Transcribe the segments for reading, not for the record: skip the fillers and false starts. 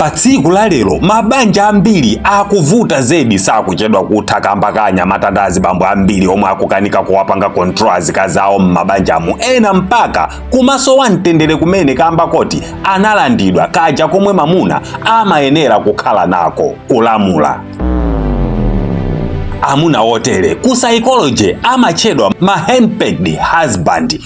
Pa tsiku la lero mabanja ambiri akuvuta zedi, sakuchedwa kutha kamba ka anyamata ndi azibambo ambiri omwe akukanika kuwapanga control azikazi awo m'mabanjamu, ena mpaka kumasowa mtendere kumene kamba koti analandidwa kaja komwe mamuna amayenera kukhala nako, kulamula. Amuna otere ku psychology amatchedwa ma henpecked husband,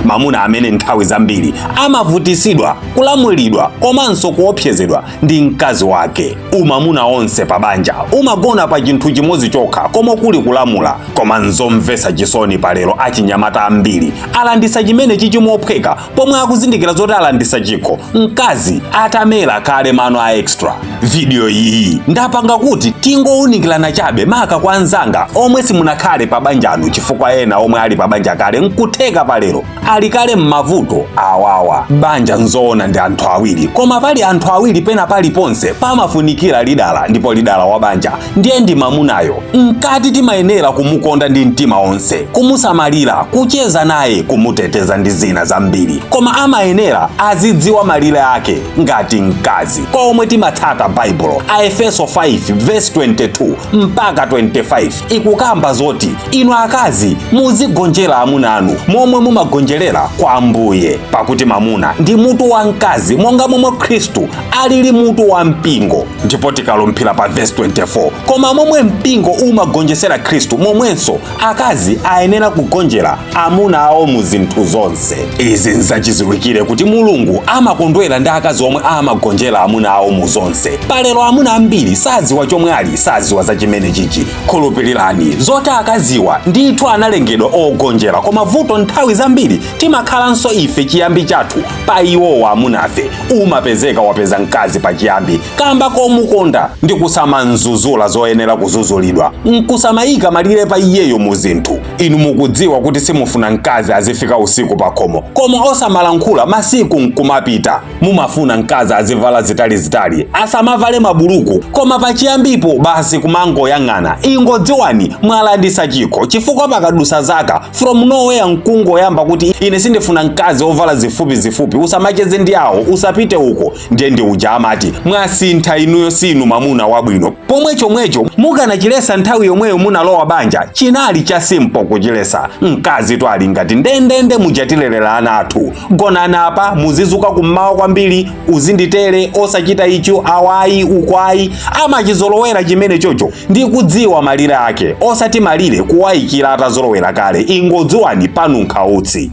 mamuna amene nthawi zambiri amavutisidwa, kulamulidwa komanso kuopsezedwa ndi mkazi wake. Umamuna onse pa banja umagona pa chinthu chimodzi chokha, komwe kuli kulamula. Koma nzomvetsa chisoni, palero achinyamata ambiri alandisa chimene chichimophweka, pomwe akuzindikira zoti alandisa chikho mkazi atamera kale mano a extra. Video iyi ndapanga kuti tingowunikirana chabe, maka kwa anzanga omwe simunakhale pa banjanu, chifukwa ena omwe ali pa banja kale nkutheka palero ali kale m'mavuto awawa. Banja nzoona ndi anthu awiri, koma pali anthu awiri pena paliponse pamafunikira leader, ndipo leader wa banja ndiye ndi mamunayo. Mkati timayenera kumukonda ndi mtima onse, kumusamalira, kucheza naye, kumuteteza ndi zina zambiri, koma amayenera azidziwa malire ake ngati mkazi. Komwe timatsata Baibulo, Aefeso 5 verse 22 mpaka 25 ikukamba zoti inu akazi muzigonjera amuna anu momwe mumagonjerera kwa Ambuye, pakuti mamuna ndi mutu wa mkazi monga momwe Khristu alili mutu wa mpingo. Ndipo tikalumphira pa verse 24, koma momwe mpingo umagonjesera Khristu, momwenso akazi ayenera kugonjera amuna awo mu zinthu zonse. Izi nzachidziwikire kuti Mulungu amakondwera ndi akazi omwe amagonjera amuna awo mu zonse. Palero amuna ambiri saziwa chomwe ali, saziwa za chimene chichi. Khulupirirani zoti akaziwa ndithu analengedwa ogonjera, koma vuto nthawi zambiri timakhalanso ife chiyambi chathu pa iwowa amunafe. Umapezeka wapeza mkazi pachiyambi kamba komukonda ndi kusamanzuzula zoyenera kuzuzulidwa, nkusamayika malire pa iyeyo mu zinthu. Inu mukudziwa kuti simufuna mkazi azifika usiku pa khomo, koma osamalankhula masiku nkumapita. Mumafuna mkazi azivala zitalizitali, asamavale mabuluku, koma pachiyambipo basi kumangoyang'ana. Ingodziwani mwalandisa chikho, chifukwa pakadusa zaka, from nowhere nkungoyamba kuti ine sindifuna mkazi ovala zifupizifupi, usamacheze ndi awo, usapite uko, ndiye ndi uja amati mwasintha inuyo, sinu mamuna wabwino. Pomwe chomwecho mukanachilesa nthawi yomweyo munalowa banja, chinali cha simple kuchilesa. Mkazi twali ngati ndendende mujatilelera ana athu, gonana apa, muzizuka kummawa kwambiri, uzinditere, osachita icho, awayi ukwayi, amachizolowera chimene chocho ndi kudziwa malire ake, osati malire kuwayikira atazolowera kale. Ingodziwani panunkha utsi.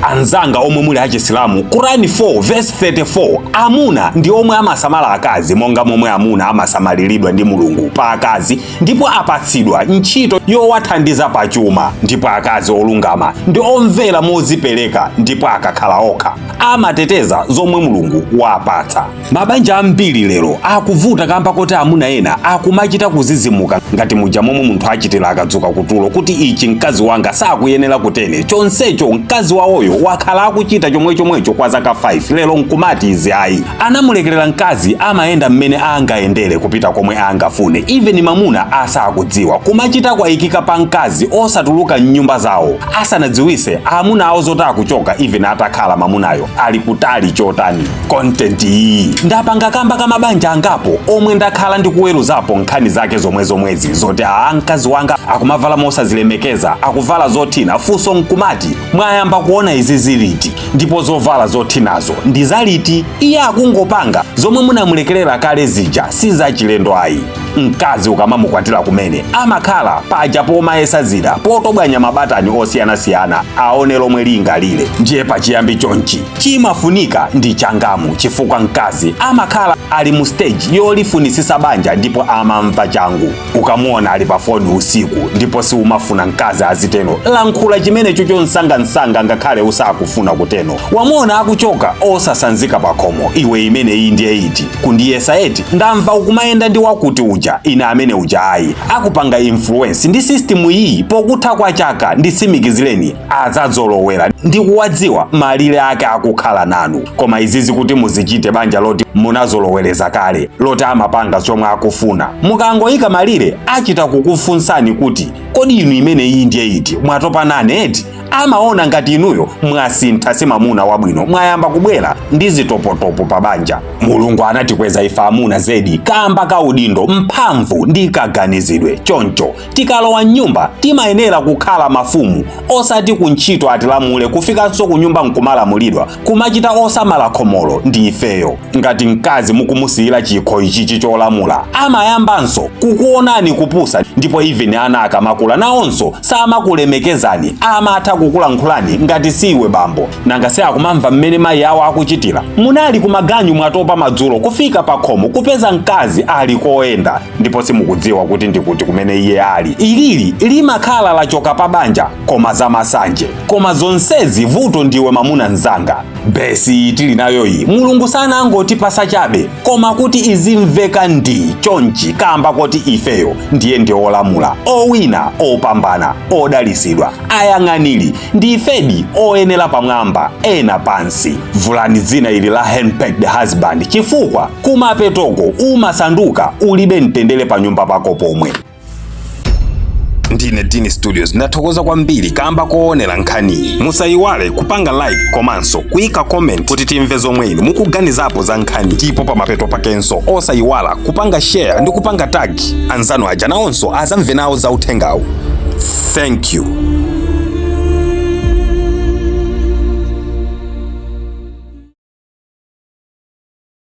Anzanga omwe muli achisilamu, Kurani 4 verse 34, amuna ndi omwe amasamala akazi monga momwe amuna amasamaliridwa ndi Mulungu pa akazi, ndipo apatsidwa ntchito yowathandiza pachuma. Ndipo akazi olungama ndi omvera mozipereka, ndipo akakhala okha amateteza zomwe Mulungu wapatsa. Mabanja ambiri lero akuvuta kamba kuti amuna ena akumachita kuzizimuka ngati muja momwe munthu achitira akadzuka kutulo, kuti ichi mkazi wanga sakuyenera kutene. Chonsecho mkazi wawoyo wakhala akuchita chomwechomwecho kwa zaka 5, lero nkumati izi ayi. Anamulekerera mkazi, amayenda mmene angayendere, kupita komwe angafune, even mamuna asakudziwa. Kumachita kwayikika pa mkazi osatuluka mnyumba zawo asanadziwise amuna awo zoti akuchoka, even atakhala mamunayo ali kutali chotani. Content iyi ndapanga kamba ka mabanja angapo omwe ndakhala ndikuweruzapo nkhani zake zomwezomwezi, zoti aa, mkazi wanga akumavala mosazilemekeza, akuvala zothina. Funso nkumati, mwayamba kuona izi ziliti? Ndipo zovala zothinazo ndi zaliti? Iye akungopanga zomwe munamulekerera kale zija, si zachilendo ayi. Mkazi ukamamukwatira kumene amakhala paja pomayesa zida, potobwanya mabatani osiyanasiyana aone lomwe lingalire. Ndiye pachiyambi chonchi chimafunika ndi changamu, chifukwa mkazi amakhala ali mu stage yolifunisisa banja ndipo amamva changu. Ukamuona ali pa foni usiku, ndipo siumafuna mkazi aziteno, lankhula chimenecho chonsangansanga ngakhale usakufuna kuteno. Wamuona akuchoka osasanzika pa khomo, iwe imene iyi ndiye iti kundiyesa eti, ndamva ukumayenda ndi wakuti uja, ine amene uja ayi. Akupanga influence ndi system iyi. Pokutha kwa chaka, ndisimikizireni, adzadzolowera. Ndi kuwadziwa malire ake akukhala nanu. Koma izizi kuti muzichite banja loti munazolowereza kale, loti amapanga zomwe akufuna, mukangoyika malire achita kukufunsani kuti, "Kodi inu imene iyi ndiye iti? Mwatopa nane eti?" Amaona ngati inuyo mwasintha, si mamuna wabwino, mwayamba kubwera ndi zitopotopo pa banja. Mulungu anatikweza ife amuna zedi kamba ka udindo, mphamvu ndi kaganizidwe. Choncho tikalowa mnyumba timayenera kukhala mafumu, osati kuntchito atilamule, kufikanso ku nyumba nkumalamulidwa, kumachita osamala khomolo ndi ifeyo. Ngati mkazi mukumusiyira chikho ichichi cholamula, amayambanso kukuonani kupusa. Ndipo even ana akamakula nawonso samakulemekezani, amatha kukulankhulani ngati siwe bambo. Nanga se akumamva mmene mayi awo akuchitira? Munali kumaganyu, mwatopa, madzulo kufika pa khomo kupeza mkazi ali koyenda ndipo simukudziwa kuti ndikuti kumene iye ali. Ilili limakhala lachoka pa banja, koma zamasanje. Koma zonsezi vuto ndiwe mamuna mzanga. Besi tili nayoyi Mulungu sanangotipasa chabe, koma kuti izimveka ndi chonchi kamba koti ifeyo ndiye ndi olamula, owina, opambana, odalisidwa, ayang'aniri. Ndi ifedi oyenera pamwamba, ena pansi. Vulani dzina ili la henpecked husband, chifukwa kumapetoko umasanduka ulibe mtendere pa nyumba pako pomwe. Ndine Dini Studios, ndathokoza kwambiri kamba koonera nkhaniyi. Musayiwale kupanga like komanso kuyika comment kuti timve zomwe inu mukuganizapo za nkhani. Ndipo pamapeto pakenso osayiwala kupanga share ndi kupanga tag anzanu aja, nawonso azamve nawo za uthengawu. Thank you.